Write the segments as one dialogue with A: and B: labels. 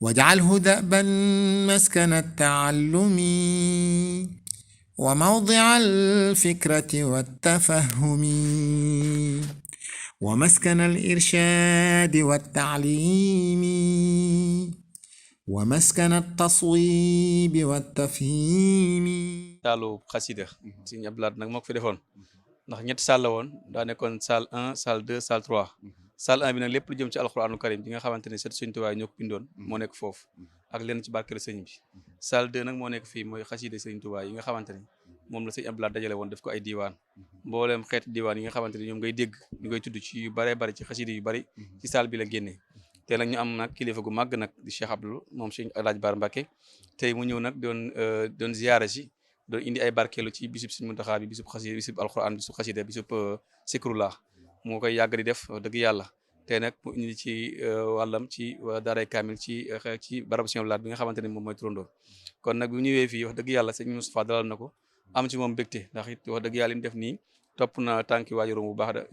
A: واجعله دأبا مسكن التعلم وموضع الفكرة والتفهم ومسكن الإرشاد والتعليم ومسكن التصويب والتفهيم.
B: saalu xasida Sëriñ Abdou Lahad nag moo ko fi defoon ndax ñetti salle la woon daa nekkoon salle 1 salle 2 salle 3 salle 1 bi nag lépp lu jëm ci alxuraanu karim bi nga xamante ne Sëriñ Tuubaa ñoo ko bindoon moo nekk foofu ak lenn ci barkeelu sëñ bi. salle 2 nag moo nekk fii mooy xasida Sëriñ Tuubaa yi nga xamante ne moom la Sëriñ Abdou Lahad dajale woon def ko ay diiwaan mbooleem xeeti diiwaan yi nga xamante ne ñoom ngay dégg ñu koy tudd ci yu baree bari ci xasida yu bari ci salle bi la génnee. te nag ñu am nag kilifa gu màgg nag di Cheikh Abdou moom Cheikh Alaaji Baar Mbàkke tey mu ñëw nag doon ziyaara si doon indi ay barkeelu ci bisub Sëriñ Muntaxaa bi bisub xasida bisub alxuraan bisub xasida bisub sikrullah moo koy yàgg di def dëgg yàlla te nag mu indi ci wàllam ci daaray kaamil ci barabu Sëriñ Abdou Lahad bi nga xamante ne moom mooy turandoor kon nag bu ñëwee fii wax dëgg yàlla sëñ Moustapha dalal na ko am ci moom mbégte ndax it wax dëgg yàlla li mu def nii topp na tànki waajuram bu baax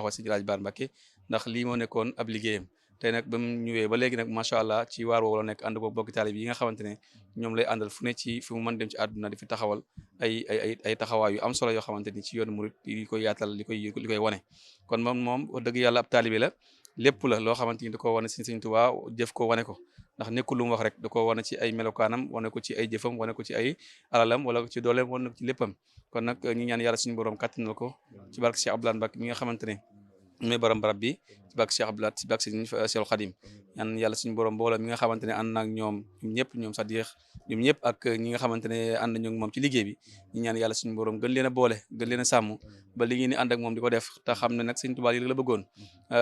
B: wa Sëriñ Alaaji Baar Mbàkke ndax lii moo nekkoon ab liggéeyam te nag ba mu ñëwee ba léegi nag macha allah ci waar woowu la nekk ànd ko bokki taalib yi nga xamante ne ñoom lay àndal fu ne ci fi mu mën dem ci àdduna di fi taxawal ay taxawaay yu am solo yoo xamante ni ci yoonu murit li koy yaatal li koy wane. kon moom wax dëgg yàlla ab taalibe la lépp la loo xamante ni da koo wane si Sëriñ Tuubaa jëf ko wane ko ndax nekkul lu mu wax rek da koo wane ci ay melokaanam wane ko ci ay jëfam wane ko ci ay alalam wala ci dooleem wane ko ci léppam kon nag ñi ñaan yàlla suñu borom kàttanal ko ci barke Cheikh Abdou Lahad Mbacké mi nga xamante ne mooy borom barab bi ci bàkk Cheikh Abdou Lahad ci bàkk Cheikh Khadim ñaan yàlla suñu borom mbooloo mi nga xamante ne ànd naag ñoom ñëpp ñoom Sadikh ñoom ñëpp ak ñi nga xamante ne ànd nañu moom ci liggéey bi ñu ñaan yàlla suñu borom gën leen a boole gën leen a sàmm ba li ngeen di ànd ak moom di ko def te xam ne nag Sëriñ Tuubaa yi la bëggoon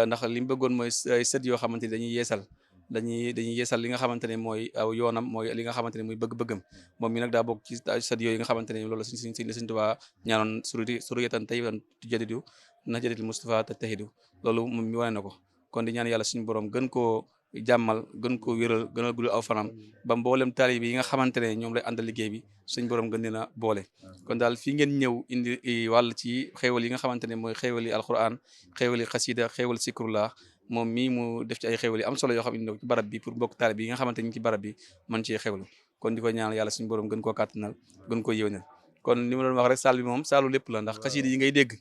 B: ndax li mu bëggoon mooy ay sët yoo xamante ne dañuy yeesal li nga xamante ne mooy aw yoonam mooy li nga xamante ne muy bëgg-bëggam moom mi nag daa bokk ci sët yooyu nga xamante ne loolu Sëriñ Tuubaa ñaanoon suriyatan tayyibatan tujaddidu najadil Mustafa tahidu loolu moom mi wane na ko kon di ñaan yàlla suñu borom gën koo jàmmal gën koo wéral gën a guddal aw fanam ba mboolem taalib yi nga xamante ne ñoom lay àndal liggéey bi suñu borom gën leen a boole kon daal fii ngeen ñëw indi wàll ci xéewal yi nga xamante ne mooy xéewali alquran xéewali xasida xéewal sikrullah moom mii mu def ci ay xéewal yi am solo yoo xam indi ci barab bi pour mbokk taalib yi nga xamante ni ci barab bi mën cee xéewlu kon di ko ñaan yàlla suñu borom gën koo kàttanal gën koo yéwénal kon li ma doon wax rek saal bi moom saalu lépp la ndax xasida yi ngay dégg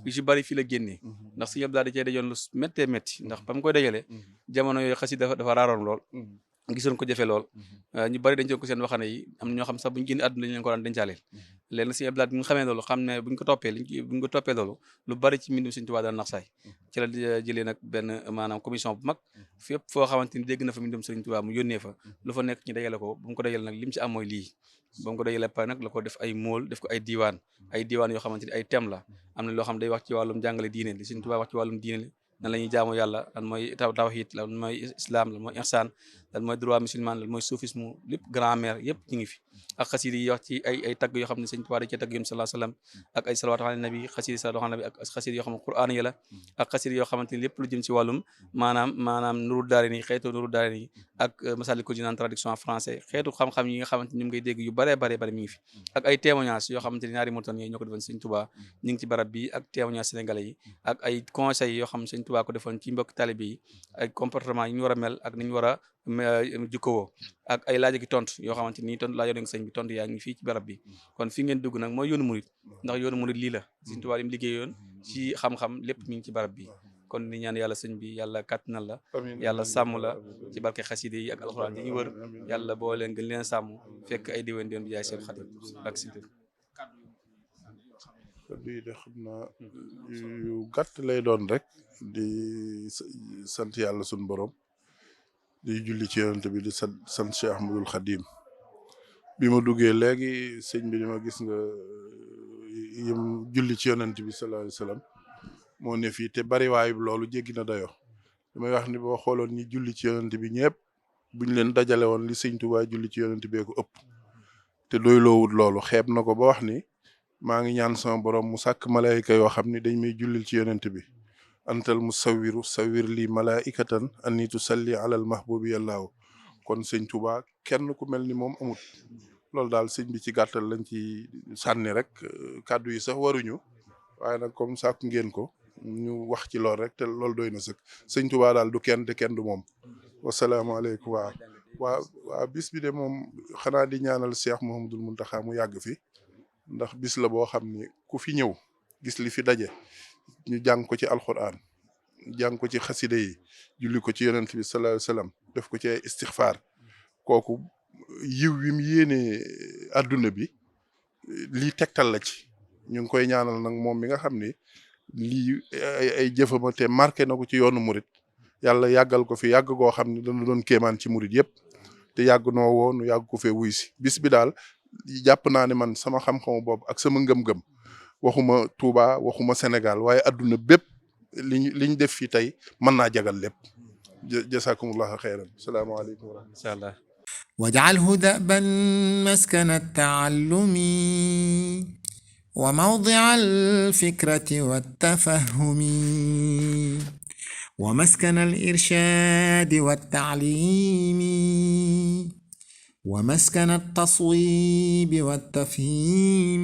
B: yu ci bari fii la génnee ndax Sëriñ Abdou Lahad da cee dajoon lu méttee métti ndax ba mu koy dajale jamono yooyu xasida dafa raaroon lool gisoon ko jafe lool ñu bari dañ ko seen waxane yi am na ñoo xam sax buñu génn àdduna dañ leen ko daan dencaaleel léegi nag Sëriñ Abdou Lahad bi nga xamee loolu xam ne buñ ko toppee loolu lu bari ci mbindum Sëriñ Tuubaa daan nax saay ci la jëlee nag benn maanaam commission bu mag fépp foo xamante ni dégg na fa mbindum Sëriñ Tuubaa mu yónnee fa lu fa nekk ñu dajale ko bu mu ko dajale nag lim ci am mooy lii ba mu ko dajale pare nag la ko def ay mool def ko ay diiwaan yoo xamante ni ay thème la am na loo xam day wax ci wàllum jàngale diine li Sëriñ Tuubaa wax ci wàllum diine nan la ñuy jaamu yàlla lan mooy tawhid lan mooy islam lan mooy ihsan lan mooy droit musulman lan mooy soufisme lépp grammaire yëpp ñu ngi fi ak xasida yi wax ci ay tagg yoo xam ne Sëriñ Tuubaa da cee tagg yonent sallallahu alayhi wasallam ak ay salawaatu ala nabi xasida salawaatu ala nabi ak xasida yoo xam ne quraan yi la ak xasida yoo xamante ni lépp lu jëm ci wàllum maanaam nuru daare ni xeetu nuru daare ni ak Masaalikul Jinaan traduction en français xeetu xam-xam yi nga xamante ni ñu ngay dégg yu bare mi ngi fi ak ay témoignages yoo xamante ni ñaari Mauritanie yi ñoo ko defoon Sëriñ Tuubaa ñu ngi ci barab bi ak témoignages sénégalais yi ak ay conseils yoo xam Sëriñ Tuubaa ko defoon ci mbokk talibé yi ay comportement yi ñu war a mel ak ni ñu war a jukkowoo ak ay laaj ak tontu yoo xamante ni tontu laajoon nga sëñ bi tontu yaa ngi fii ci barab bi kon fi ngeen dugg nag mooy yoonu murit ndax yoonu murit lii la Sëriñ Tuubaa lim liggéeyoon ci xam-xam lépp mi ngi ci barab bi kon ni ñaan yàlla sëñ bi yàlla kàttanal la yàlla sàmm la ci barke xaside yi ak alxuraan yi ñu wër yàlla boo leen gën leen sàmm fekk ay déwén déwén bi jaay seen xadim ak si
C: kaddu de xam naa yu gàtt lay doon rek di sant yàlla suñu borom di julli ci yonent bi di sant Cheikh Ahmadul Khadim bi ma duggee léegi sëñ bi ma gis nga yim julli ci yonent bi sallallahu alayhi wasallam moo ne fii te bari waayu loolu jéggi na dayoo damay wax ni boo xooloon ñi julli ci yonent bi ñëpp buñ leen dajale woon li Sëñ Tuubaa julli ci yonent bee ko ëpp te doyloowut loolu xeeb na ko ba wax ni maa ngi ñaan sama borom mu sàkk malaayika yoo xam ni dañ may jullil ci yonent bi antal musawwiru sawwir li malaikatan anni tusalli alal mahbubi yàllaaw kon Sëñ Tuubaa kenn ku mel ni moom amut loolu daal sëñ bi ci gàttal lañ ci sànni rek kàddu yi sax waruñu waaye nag comme sàkku ngeen ko ñu wax ci lool rek te loolu doy na sëkk Sëñ Tuubaa daal du kenn te kenn du moom wasalaamaaleykum. waaw waaw bis bi de moom xanaa di ñaanal Cheikh Mouhamadul Mountakha mu yàgg fi ndax bis la boo xam ni ku fi ñëw gis li fi daje ñu jàng ko ci alquran jàng ko ci xasida yi julli ko ci yonent bi sallallahu alayhi wasallam def ko ci ay istixfaar kooku yiw wi mu yéene adduna bi lii tegtal la ci ñu ngi koy ñaanal nag moom mi nga xam ni lii ay jëfama te marqué na ko ci yoonu murit yàlla yàggal ko fi yàgg goo xam ne dana doon kéemaan ci murit yëpp te yàgg noo woo nu yàgg ko fee wuy si bis bi daal jàpp naa ne man sama xam-xamu bopp ak sama ngëm-ngëm waxuma Touba waxuma Sénégal waaye adduna bépp liñ def fii tey mën naa jagal lépp jasakumullahu xeyran salaamaaleykum wa rahmatulah.
B: incha allah.
A: واجعله دأبا مسكن التعلم وموضع الفكرة والتفهم ومسكن الإرشاد والتعليم ومسكن التصويب والتفهيم